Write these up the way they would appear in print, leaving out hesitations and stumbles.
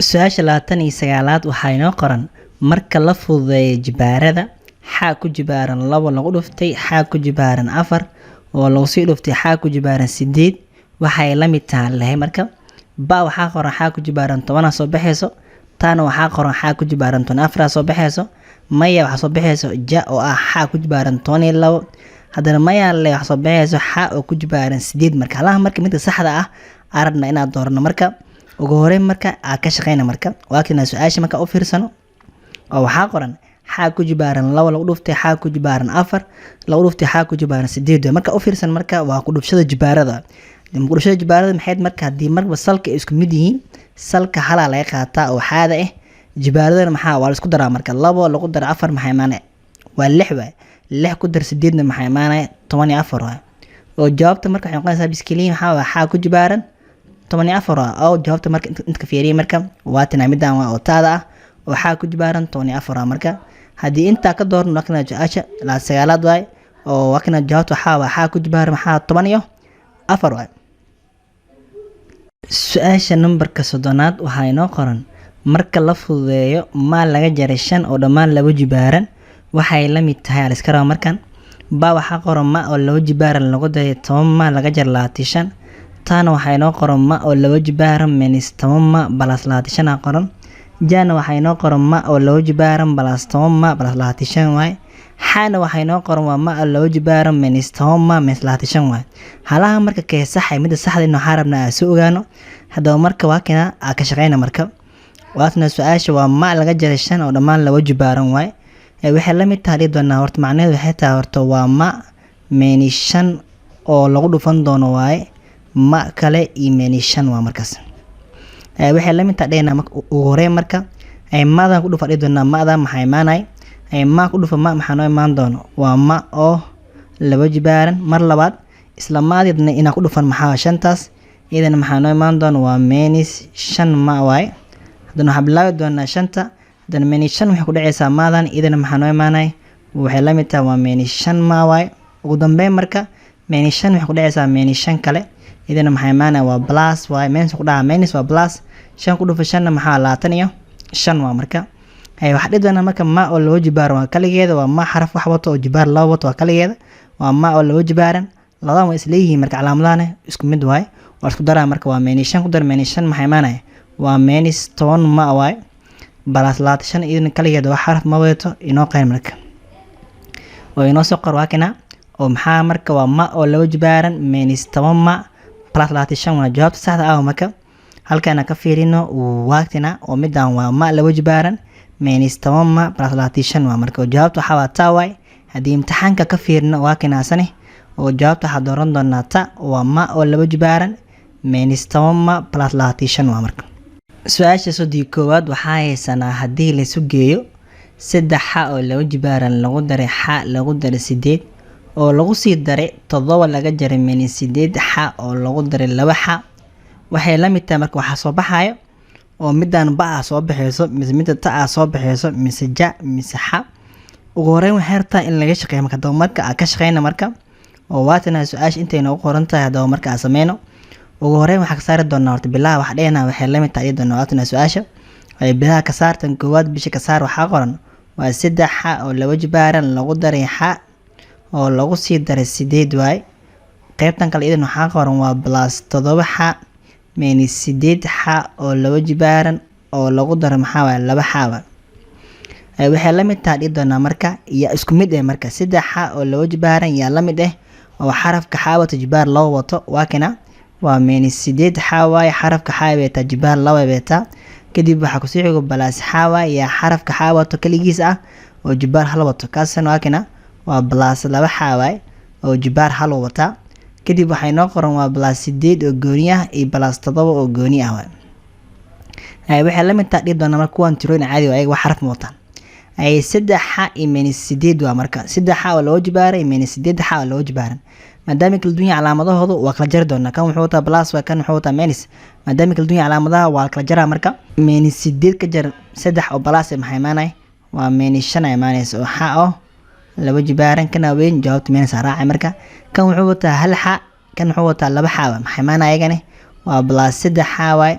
Su-aasha 29aad waxaa inoo qoran: marka la fududeeyo jibaarada, xaa ku jibaaran labo lagu dhuftay xaa ku jibaaran afar oo lagu sii dhuftay xaa ku jibaaran sideed, waxay la mid tahay lehay. Marka ba waxaa qoran xaa ku jibaaran 10 soo baxayso, taana waxaa qoran xaa ku jibaaran 14 soo baxayso, maya waxaa soo baxayso ja oo ah xaa ku jibaaran 12, haddana maya le waxaa soo baxayso xaa oo ku jibaaran sideed. Marka halaha marka midka saxda ah aan rabna inaad doorano. Marka ugu horeyn marka aa ka shaqeyna, marka waa kina su-aasha marka u fiirsano oo waxaa qoran xaa ku jibaaran labo lagu dhuftay xaa ku jibaaran afar lagu dhuftay xaa ku jibaaran sideed. Marka u fiirsan, marka waa ku dhufshada jibaarada. Ku dhufshada jibaarada maxayd? Marka haddii marba salka ay isku mid yihiin, salka halaa laga qaataa oo xaada ah, jibaaradana maxaa waa la isku daraa. Marka labo lagu daro afar maxaa imaanaya? Waa lix waay. Lix ku dar sideedna maxaa imaanaya? 14 waay. Oo jawaabta marka waxay noqonaysaa biskiliin maxaa waa xaa ku jibaaran 14 waay. Oo jawaabta marka inta ka fiiriya, marka waa tina midaan waa oo taada ah oo xaa ku jibaaran 14 waay. Marka haddii intaa ka doorno, waa kana su-aasha 29aad waay, oo waa kana jawaabta waxaa waa xaa ku jibaaran maxaa 14 waay. Su-aasha nambarka 30aad waxaa inoo qoran: marka la fududeeyo maa laga jaray shan oo dhammaan laba jibaaran, waxay la mid tahay aliska raba. Markan ba waxaa qoran ma oo laba jibaaran lagu daray 10 ma laga jaray 25, taana waxaa inoo qoran ma oo laba jibaaran minus 10 ma plus 25 aa qoran, jana waxaa inoo qoran ma oo laba jibaaran plus 10 ma plus 25 waay, xaana waxaa inoo qoran waa ma oo laba jibaaran minus 10 ma minus 25 waay. Halaha marka kee saxay? Midda saxda in waxaa rabnaa aan soo ogaano. Haddaba marka waa kina aa ka shaqeyna. Marka waatna su-aasha waa ma laga jaray shan oo dhammaan laba jibaaran waay. Waxay la mid tahay dhihi doonaa. Horta macnaheedu waxay tahay, horta waa ma minus shan oo lagu dhufan doono waaye ma kale iyo minus shan waa. Markaas waxay la mid tahay dhehna. Ugu horeyn marka madan ku dhufa dhihi doonaa. Mada maxaa imaanay? Ma ku dhufa ma maxaa noo imaan doono? Waa ma oo laba jibaaran. Mar labaad isla maadidna inaa ku dhufan maxaa shantaas, iyadana maxaa noo imaan doono? Waa minus shan ma waaye. Haddana waxaa bilaabi doonaa shanta, haddana minus shan waxay ku dhacaysaa maadan, iyadana maxaa noo imaanay? Waxay la mid tahay waa minus shan ma waaye. Ugu dambeyn marka minus shan waxay ku dhacaysaa minus shan kale, iyadana maxaa imaanaya? Waa plus waaye. Minus ku dhaca minus waa plus. Shan ku dhufa shanna maxaa? 25 waa. Marka waxaa dhihi doonaa marka ma oo laba jibaaran waa kaligeeda, waa ma xaraf wax wato oo jibaar laba wato, waa kaligeeda, waa ma oo laba jibaaran. Labadan waa isleeyihiin, marka calaamadahana isku mid waaye, waa isku daraa. Marka waa minus shan ku dar minus shan maxaa imaanaya? Waa minus 10 ma waaye plus 25, iyadana kaligeeda wax xaraf ma wadato. Inoo qeyn marka oo inoo soo qor. Waa kina oo maxaa marka waa ma oo laba jibaaran minus 10 ma plus 25 waa jawaabta saxda ah. Marka halkaana ka fiirino, waagtina oo midaan waa ma laba jibaaran minus 10 ma plus 25 waa. Marka jawaabta waxaa waa taa waay. Haddii imtixaanka ka fiirino, waa kinaasane oo jawaabta waxaa dooran doonaa ta, waa ma oo laba jibaaran minus 10 ma plus 25 waa. Marka su-aasha 31aad waxaa haysanaa: haddii laisu geeyo saddex xa oo laba jibaaran lagu daray xa lagu daray sideed oo lagu sii daray toddoba laga jaray minus sideed xa oo lagu daray laba xa, waxay la mid tahay. Marka waxaa soo baxayo oo midaan ba a soo baxeyso mise midda ta a soo baxeyso mise ja mise xa? Ugu horeyn waxay rabtaa in laga shaqeeyo. Marka haddaba marka aan ka shaqeyna, marka oo waatana su-aasha intay noogu qoran tahay. Haddaba marka aan sameyno, ugu horeyn waxaa ka saari doonaa horta bilaha. Waxa dhehna waxay la mid tahay dhihi doonaa. Waatana su-aasha ay bilaha ka saartan. Koowaad bisha ka saar. Waxaa qoran waa saddex xa oo laba jibaaran lagu daray xa oo lagu sii daray sideed waay. Qaybtan kale idan waxaa qoran waa plus toddoba xa minus sideed xa oo laba jibaaran oo lagu daro maxaa waaye? Laba xa waay. Waxay la mid tahay dhihi doonaa. Marka yaa isku mid eh? Marka saddex xa oo laba jibaaran yaa la mid eh oo xarafka xa wato jibaar laba wato? Waa kina, waa minus sideed xa waaye. Xarafka xa beetaa jibaar laba beetaa. Kadib waxaa kusii xigo plus xa waaye. Yaa xarafka xa wato kaligiis ah oo jibaar hal wato? Kaasna waa kina, waa plus laba xa waaye oo jibaar hal wataa. Kadib waxaa inoo qoran waa plus sideed oo gooni ah iyo plus toddoba oo gooni ah waay. Waxay la mid tahay dhihi doonaa. Marka kuwan tirooyin caadi waa, ayaga wax xaraf ma wataan. Ay saddex xa iyo minus sideed waa. Marka saddex xa oo laba jibaaran iyo minus sideed xa oo laba jibaaran, maadaama kala duwan yahay calaamadahoodu, waa kala jari doonaa. Kan wuxuu wataa plus waa, kan wuxuu wataa minus. Maadaama kala duwan yahay calaamadaha, waa kala jaraa. Marka minus sideed ka jar saddex oo plus maxaa imaanaya? Waa minus shan ay imaanaysa oo xa oo laba jibaaran. Kana weyn jawaabta minus aa raacay. Marka kan wuxuu wataa hal xa, kan wuxuu wataa laba xa waay. Maxaa imaanaya ayagani? Waa plus saddex xa waay.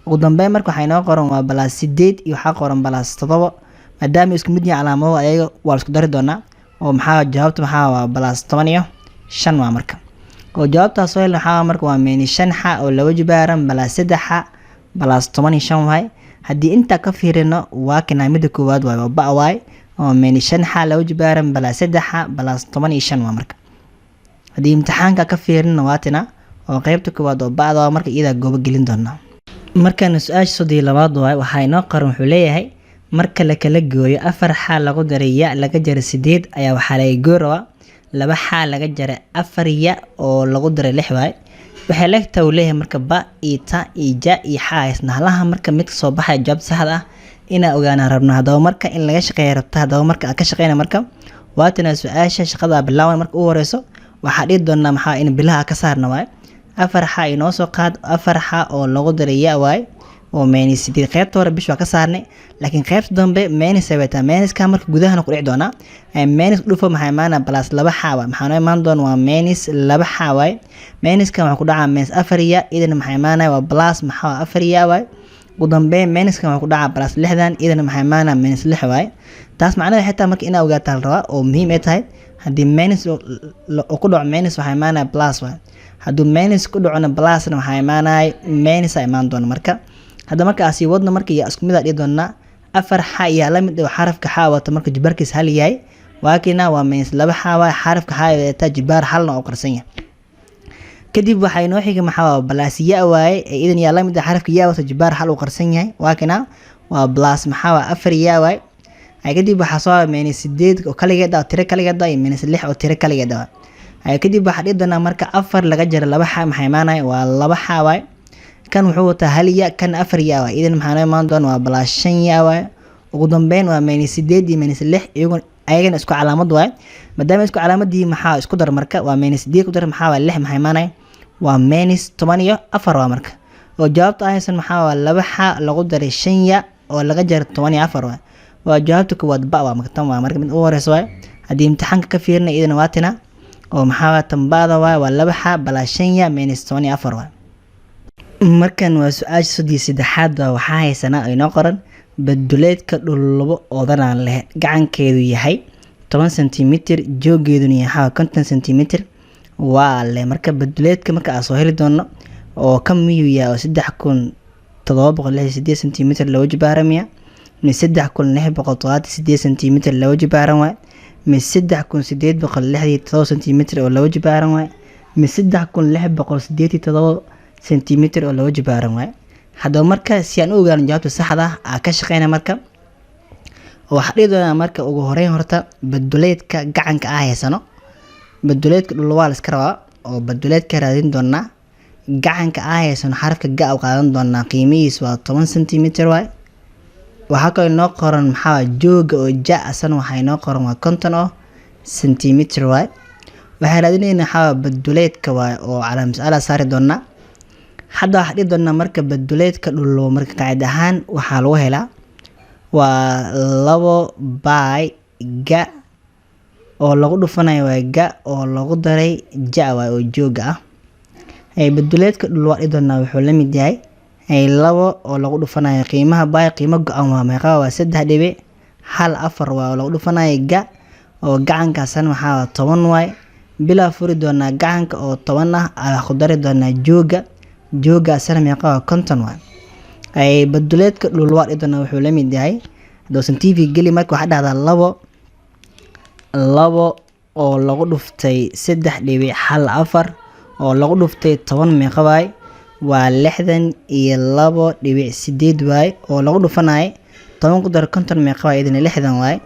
Ugu dambeyn marka waxaa inoo qoran waa plus 8 iyo waxaa qoran plus 7. Maadaama isku mid yihiin calaamado, ayaga waa la isku dari doonaa, oo maxaa jawaabta? Maxaa waa? Plus 15 waa marka. Oo jawaabtaas soo helna waxaa marka waa minus 5 xa oo laba jibaaran plus 3 xa plus 15 waay. Haddii intaa ka fiirino, waa kanaa, midda koowaad waay, waa ba waay, oo minus 5 xa laba jibaaran plus 3 xa plus 15 waa marka. Haddii imtixaanka ka fiirino, waa tina oo qeybta koowaad oo ba'da waa marka, iyadaa goobo gelin doonaa. Markana su-aasha 32aad waay. Waxaa inoo qoran, wuxuu leeyahay: marka la kala gooyo 4 xa lagu daray ya laga jaray 8 ayaa waxaa laga gooy rabaa 2 xa laga jaray 4 ya oo lagu daray 6 waay. Waxay leegtaa, uu leeyahay, marka ba iyo ta iyo ja iyo xa haysna halaha. Marka mid soo baxaya jawaabta saxda ah inaa ogaanaan rabno. Haddaba marka in laga shaqeeya rabta, haddaba marka aan ka shaqeyna, marka waatina su-aasha shaqada bilaaban. Marka u horeyso waxaa dhihi doonaa maxaa in bilaha ka saarna waay. 4 xa inoo soo qaad, 4 xa oo lagu daray ya waay oo minus 8. Qaybta hore bish waa ka saarnay, laakiin qaybta dambe minus ay wataa. Minuska marka gudahana ku dhici doonaa. Minus dhufo, maxaa imaanaa? Plus 2 xa waay. Maxaa noo imaan doona? Waa minus 2 xa waay. Minuskan waxaa ku dhacaa minus 4 ya, idana maxaa imaanaya? Waa plus maxaa? 4 ya waay. Ugu dambeyn minuskan waxaa ku dhacaa plus 60, idana maxaa imaanaya? Minus 6 waay. Taas macnaheeda xitaa marka inaa ogaataa la rabaa oo muhiim ay tahay: haddii minus uu ku dhaco minus, waxaa imaanaya plus waay. Hadduu minus ku dhacona plusna, waxaa imaanaya minus a imaan doona. Marka hadda marka asii wadno, marka iyo isku mid aa dhihi doonaa. 4 xa iyaa la mid ah xarafka xa wato marka jibaarkiis hal yahay. Waakina waa minus 2 xa waay. Xarafka xa wataa jibaar halna oo qarsan yahay. Kadib waxaa inoo xiga maxaa? Waa plus ya waaye. Idan yaa la mid ah xarafka ya wato jibaar hal uu qarsan yahay? Waakina waa plus maxaa? Waa 4 ya waay. Kadib waxaa soo minus 8 oo kaligeed ah, tiro kaligeed ah, iyo minus 6 oo tiro kaligeed ah. Kadib waxaa dhihi doonaa marka 4 laga jaro 2 xa maxaa imaanaya? Waa 2 xa waay. Kan wuxuu wataa hal ya, kan 4 ya waay. Idan maxaa noo imaan doona? Waa plus 5 ya waay. Ugu dambeyn waa minus 8 iyo minus 6, iyagu ayagana isku calaamad waay. Maadaama isku calaamadii, maxaa isku dar? Marka waa minus 8 ku dar maxaa? Waa 6. Maxaa imaanaya? Waa minus 14 waa marka. Oo jawaabta ahaysan maxaa? Waa 2 xa lagu daray 5 ya oo laga jaro 14 waay. Waa jawaabta koowaad ba waa marka, tan waa marka mid ugu horeysa waay. Haddii imtixaanka ka fiirina, iyadana waa tina oo maxaa? Waa tan ba'da waay, waa 2 xa plus 5 ya minus 14 waay. Markan waa su-aasha 33aad waa. Waxaa haysanaa oo inoo qoran: baduleedka dhullubo oodanaan leh gacankeedu yahay 10 sentimitir, joogeeduna yahay 50 sentimitir waa leh. Marka baduleedka marka aan soo heli doono oo ka miyuu yahay oo 3768 sentimitir laba jibaaran miya, mise 3678 sentimitir laba jibaaran waay, mise 3867 sentimitir oo laba jibaaran waay, mise 3687 sentimitir oo laba jibaaran waay? Haddaba marka si aan u ogaano jawaabta saxda ah, aa ka shaqeyna. Marka waxaa dhihi doonaa marka ugu horeyn horta baduleedka gacanka ah haysano. Baduleedka dhul waa la iska rabaa oo baduleedka raadin doonaa. Gacanka ah haysano, xarafka ga u qaadan doonaa, qiimihiis waa 10 sentimitir waay. Waxaa kaloo inoo qoran maxaa? Jooga oo ja asana waxaa inoo qoran waa 50 oo sentimitir waay. Waxaan raadinaynaa waxaa baduleedka waay oo calaam su-aala saari doonaa. Hadda waxaa dhihi doonaa marka baduleedka dhullo marka qaacid ahaan waxaa lagu helaa waa 2 pi ga oo lagu dhufanayo waa ga oo lagu daray ja waay oo jooga ah. Baduleedka dhul waa dhihi doonaa wuxuu la mid yahay 2 oo lagu dhufanayo qiimaha pi, qiimo go-an waa meeqa? Waa 3.14 waay, oo lagu dhufanayo ga oo gacankaasna waxaa waa 10 waay. Bilaa furi doonaa gacanka oo 10 ah, wax ku dari doonaa jooga. Joogaasna meeqa waa? 50 waay. Baduleedka dhul waa dhihi doonaa wuxuu la mid yahay, haddoosan TV geli, marka waxaa dhahdaa 2 oo lagu dhuftay 3.14 oo lagu dhuftay 10, meeqa waay? Waa 62.8 waay, oo lagu dhufanayo 10 ku dar 50, meeqa waay? Idina 60 waay.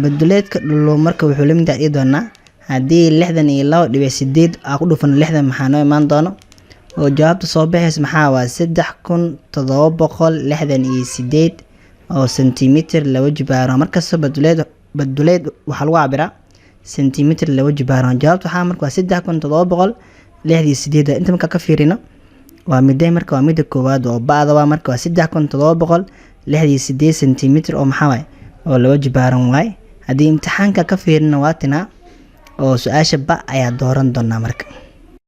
Baduleedka dhulo marka wuxuu la mid yahay dhihi doonaa, haddii 62.8 aa ku dhufano 60, maxaa noo imaan doono oo jawaabta soo baxaysa? Maxaa waa? 3768 oo sentimitir laba jibaaran. Markasta baduleed waxaa lagu cabiraa sentimitir laba jibaaran. Jawaabta waxaa marka waa 3768. Inta markaa ka fiirino, waa midee marka? Waa midda koowaad oo ba'da waa. Marka waa 3768 sentimitir oo maxaa waay? Oo laba jibaaran waay. Haddii imtixaanka ka fiirino, waa tinaa oo su-aasha ba ayaa dooran doonaa. Marka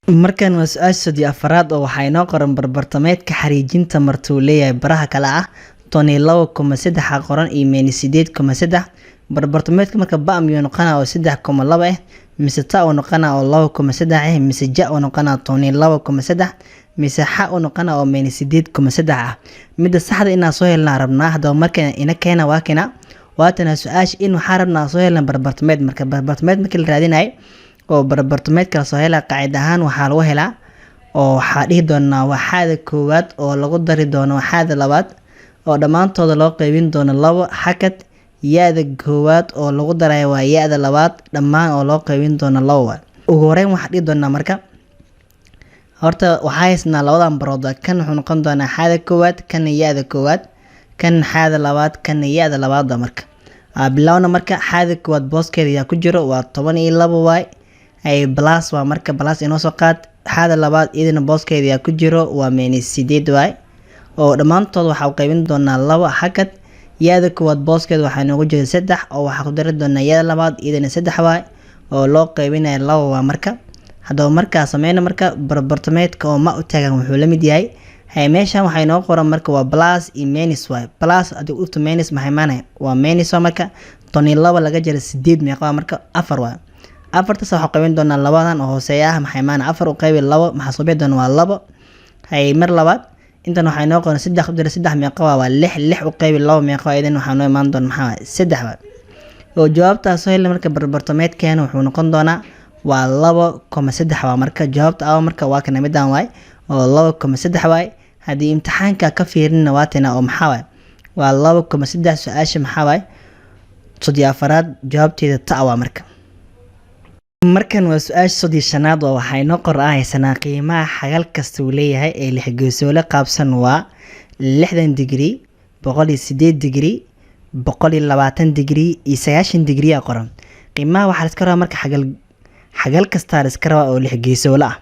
Markan waa su-aasha 34aad oo waxaa inoo qoran barbartameedka xariijinta martuu leeyahay baraha kale ah 12,3 qoran iyo -8,3. Barbartameedka marka ba miyuu noqonaa oo 3,2 ah, mise ta uu noqonaa oo 2,3 ah, mise ja uu noqonaa 12,3, mise xa uu noqonaa oo -8,3 ah? Midda saxda inaan soo helnaa rabnaa. Haddaba marka ina keena, waa kena, waatana su-aasha in waxaa rabnaa soo helna barbartameed. Marka barbartameed markii la raadinayo oo barbartameedka lasoo helaa, qaacid ahaan waxaa lagu helaa oo waxaa dhihi doonaa waxaada koowaad oo lagu dari doono waxaada labaad oo dhammaantooda loo qeybin doono labo, xakad ya-da koowaad oo lagu darayo waa ya-da labaad dhammaan oo loo qeybin doono labo. Waa ugu horeyn waxaa dhihi doonaa marka horta waxaa haysnaa labadan barood. Kan wuxuu noqon doonaa xaada koowaad, kana ya-da koowaad, kan xaada labaad, kana ya-da labaad. Marka bilowna marka xaada koowaad booskeeda yaa ku jiro? Waa 12 waay. Ay plus waa marka plus inoo soo qaad. Xaada labaad iyadana booskeeda yaa ku jiro? Waa -8 waay, oo dhammaantood waxaa u qaybin doonaa labo, xakad ya-da koowaad booskeeda waxaa inoogu jira saddex, oo waxaa ku dari doonaa ya-da labaad, iyadana saddex waay, oo loo qaybinaya labo waa. Marka haddaba markaa sameyna marka barbartameedka oo ma u taagan wuxuu la mid yahay. Hay, meeshan waxaa inoo qoran marka waa plus iyo minus waay. Plus haddii udhufto minus maxay imaanaya? Waa minus waa. Marka 12 laga jara sideed meeqa waa? Marka afar waay. Afartaas waxaa qaybin doonaa labadan oo hooseeya ah. Maxay imaanaya? Afar u qaybi labo maxaa soo bixi doona? Waa labo. Hay, mar labaad intan waxaa inoo qoran saddex u jira saddex meeqa waa? Waa lix. Lix u qaybi labo meeqa waa? Idan waxaa noo imaan doona maxaa waay? Saddex waay. Oo jawaabtaas soo helna marka barbartameedkeena wuxuu noqon doonaa waa 2,3 waa. Marka jawaabta awa marka waa kana midaan waay oo 2,3 waay. Haddii imtixaanka ka fiirina waa tina oo maxaa waay? Waa 2,3. Su-aasha maxaa waay? 34aad jawaabteeda ta waa. Marka markan waa su-aasha 35aad oo waxaa inoo qor ah haysanaa qiimaha xagal kasta uu leeyahay ee lixgeesoole qaabsan waa 60 digrii, 108 digrii, 120 digrii iyo 90 digrii a qoran. Qiimaha waxaa la iska rabaa marka xagal kastaa la iska rabaa oo lixgeesoole ah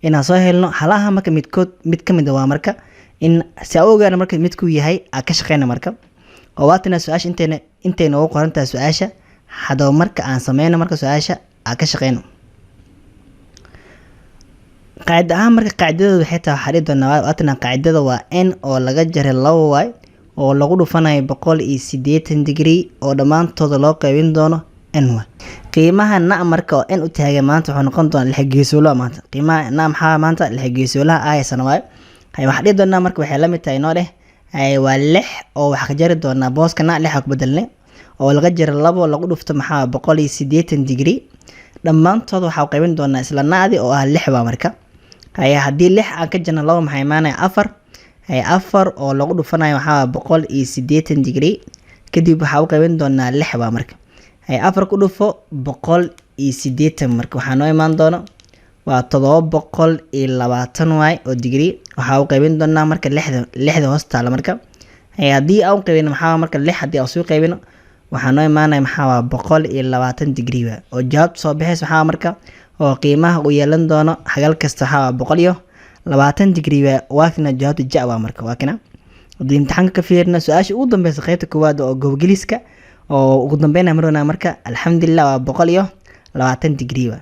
inaan soo helno halaha. Marka midkood mid ka mid a waa marka in si aan u ogaano marka midkuu yahay aa ka shaqeyna. Marka oo waatana su-aasha intayna ugu qoran tahay su-aasha. Haddaba marka aan sameyno marka su-aasha aa ka shaqeyno qaacida ahaan. Marka qaacidadooda waxay tahay, waxaa dhihi doonaa waatana qaacidada waa n oo laga jaray labo y oo lagu dhufanayo 180 degree oo dhammaantooda loo qaybin doono n y. Qiimaha na marka oo n u taagan maanta wuxuu noqon doonaa lix geesoolaha. Maanta qiimaha na maxaa maanta? Lix geesoolaha aysan waayo. Hay, waxaa dhihi doonaa marka waxay la mid tahay inoo dheh. Hay, waa lix oo waxaa ka jari doonaa booska na lix ku bedelnay oo laga jaro labo lagu dhufto maxaa? 180 degree. Dhammaantood waxaa u qaybin doonaa isla naadi oo ah lix baa. Marka haya, haddii lix aan ka jarno labo maxaa imaanaya? Afar. Haya, afar oo lagu dhufanayo waxaa 180 degree, kadib waxaa u qaybin doonaa lix baa. Marka haya, afar ku dhufo 180 marka waxaa noo imaan doono waa 720 waay oo degree. Waxaa u qaybin doonaa marka lixda hoos taala. Marka haya, haddii aan u qaybino maxaa marka lix haddii aan soo qaybino waxaa noo imaanaya maxaa? Waa 120 degree waay. Oo jawaabta soo baxaysa waxaa marka oo qiimaha uu yeelan doono xagal kasta waxaa waa 120 degree waay. Waa kana jawaabta ja waa. Marka waa kana haddii imtixaanka ka fiirina su-aasha ugu dambeysa qeybta koowaad oo gobogeliska oo ugu dambeyn marona. Marka alxamdulilah waa 120 degree waay.